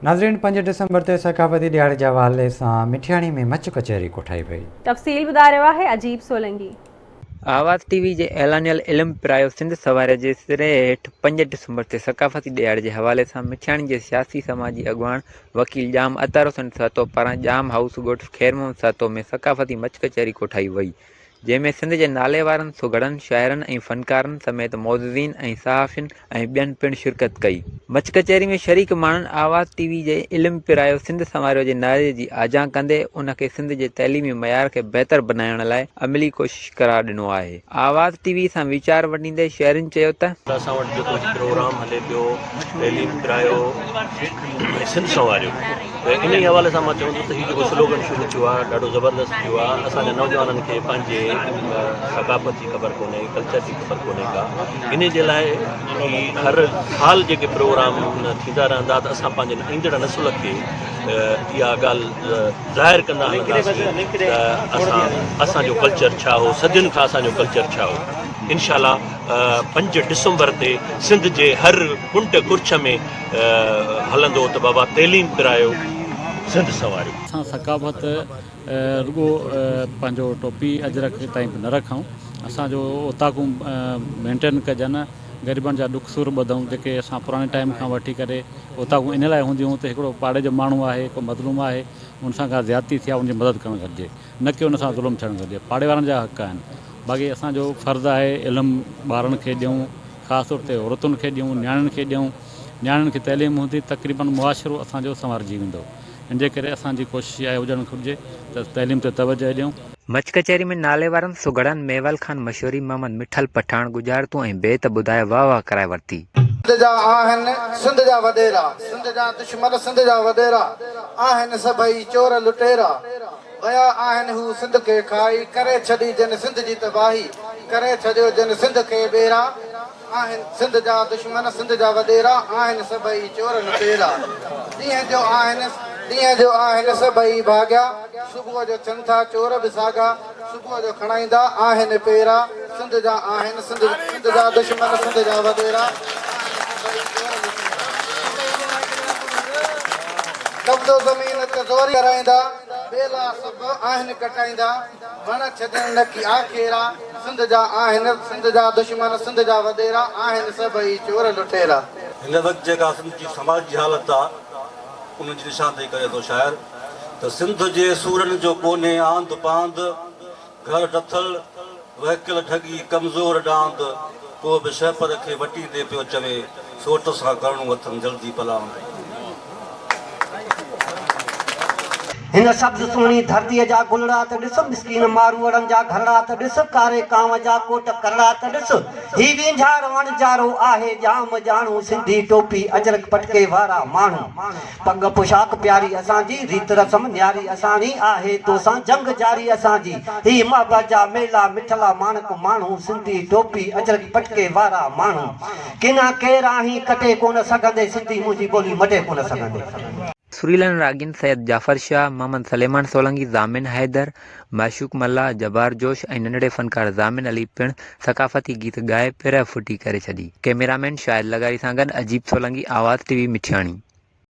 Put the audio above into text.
ناظرين پنج ڊسمبر تي ثقافتي ڏهاڙي جي حوالي سان مٺياڻي ۾ مچ ڪچهري ڪوٺائي وئي. تفصيل ٻڌائي رهيو آهي عجيب سولنگي. آواز ٽي وي جي اعلانيل علم پرايو سنڌ سواري جي سري هيٺ پنج ڊسمبر تي ثقافتي ڏهاڙي جي حوالي سان مٺياڻي جي سياسي سماجي اڳواڻ وڪيل ڄام عطار حسين سهتو پاران ڄام هائوس ڳوٺ خير محمد سهتو ۾ ثقافتي مچ ڪچهري ڪوٺائي وئي جنهن ۾ سنڌ جي ناليوارن سگهڙن، شاعرن ۽ فنڪارن سميت معززين ۽ صحافين ۽ ٻين پڻ شرڪت ڪئي. مچ ڪچهري ۾ شريڪ ماڻهن آواز ٽي وي جي علم پرايو سنڌ سنواريو جي نعري جي آجيان ڪندي ان کي سنڌ جي تعليمي معيار کي بهتر بنائڻ لاء عملي ڪوشش قرار ڏنو آهي. آواز ٽي وي سان ويچار ونڊيندي شهرين چيو ته. اسان وٽ جيڪو هي پروگرام هلي پيو تعليم پرايو ۽ سنڌ سنواريو. ته انهي حوالي سان مان چوندس ته هي جيڪو سلوگن شروع ٿيو آهي ڏاڍو زبردست ٿيو آهي اسان جا نوجوانن کي پنهنجي ثقافت جي خبر ڪونهي ڪلچر جي خبر ڪونهي ڪا انهي جي لاء هي هر سال جيڪي پروگرام ٿيندا رهندا ته اسان پنهنجي ايندڙ نسل کي اها ڳالهه ظاهر ڪندا هلنداسين ته اسان اسان جو ڪلچر ڇا هو صدين کان اسان جو ڪلچر ڇا هو انشاء الله پنج ڊسمبر تي سنڌ جي هر ڪنڊ ڪڙڇ ۾ هلندو ته بابا تعليم پرايو سنڌ سنواريو. اسان ثقافت رڳو پنهنجو ٽوپي اجرڪ تائين به نه رکون اسان جو اوطاقون مينٽين ڪجن غريبن جا ڏک سور ٻڌون جيڪي اسان پراڻي ٽائيم کان وٺي ڪري اوطاقون ان لاء هونديون هيون ته هڪڙو پاڙي جو ماڻهو آهي ڪو مظلوم آهي ان سان ڪا زيادتي ٿي آهي ان جي مدد ڪرڻ گهرجي نه ڪي ان سان ظلم ٿيڻ گهرجي پاڙي وارن جا حق آهن باقي اسان جو فرض آهي علم ٻارن کي ڏيون خاص طور تي عورتن کي ڏيون، نياڻين کي ڏيون، نياڻين کي تعليم هوندي تقريبن معاشرو اسان جو سنوارجي ويندو، ان جي ڪري اسان جي ڪوشش اها هجڻ گهرجي ته تعليم تي توجهه ڏيون. مچ ڪچهري ۾ ناليوارن سگهڙن ميول خان مشوري، محمد مٺل پٺاڻ ڳجهارتون ۽ بيت ٻڌائي واهه واهه ڪرائي ورتي. سنڌ جا آهن سنڌ جا وڏيرا، سنڌ جا دشمن سنڌ جا وڏيرا، آهن سڀئي چور لٽيرا. ويا آهن هو سنڌ کي کائي، ڪري ڇڏي جن سنڌ جي تباهي، ڪري ڇڏيو جن سنڌ کي ٻيرا، آهن سنڌ جا دشمن سنڌ جا وڏيرا، آهن سڀئي چور لٽيرا، ڏينهن جو آهن ڏينهن جو آهن سڀئي ڀاڳيا، صبح جو ٿين ٿا چور به ساڳا، صبح جو کڻائيندا آهن پيرا، سنڌ جا آهن سنڌ سنڌ جا دشمن سنڌ جا وڏيرا، آهن سڀئي چور لٽيرا. قبضو زمين تي زوري ڪرائيندا، ٻيلا سڀ آهن ڪٽائيندا، وڻ ڇڏين نه ڪي آکيرا، سنڌ جا آهن سنڌ جا دشمن سنڌ جا وڏيرا، آهن سڀئي چور لٽيرا. هن وقت جيڪا سنڌ جي سماجي حالت آ ان جي نشاندهي ڪري ٿو شاعر ته سنڌ جي سورن جو ڪونهي آنڌ پانڌ، گهر ڊٿل، وهڪيل ڍڳي، ڪمزور ڏاند، پوء به شهپر کي وٽيندي پيو چوي، سوٽ سان ڪرڻو اٿم جلدي پلاند. هن سبز سهڻي ڌرتيء جا گلڙا ته ڏس، مسڪين ماروئڙن جا گهرڙا ته ڏس، ڪاري ڪانء جا ڪوٽ ڪرڙا ته ڏس، هي وينجهار وڻجارو آهي ڄام ڄاڻو، سنڌي ٽوپي اجرڪ پٽڪي وارا ماڻهو. پڳ پوشاڪ پياري اسان جي، ريت رسم نياري اساڻي، آهي توسان جنگ جاري اسان جي، هي محبت جا ميلا مٺلا ماڻڪ ماڻهو، سنڌي ٽوپي اجرڪ پٽڪي وارا ماڻهو، ڪنا ڪير آهين ڪٽي ڪونه سگهندي، سنڌي منهنجي ٻولي مٽي ڪونه سگهندي. سريلن راڳين سيد جعفر شاهه، محمد سليمان سولنگي، ضامن حيدر، معشوق ملاح، جبار جوش ۽ ننڍڙي فنڪار ضامن علي پڻ ثقافتي گيت ڳائي پرهه ڦٽي ڪري ڇڏي. ڪئميرامين شاهد لغاري سان گڏ عجيب سولنگي، آواز ٽي وي مٺياڻي.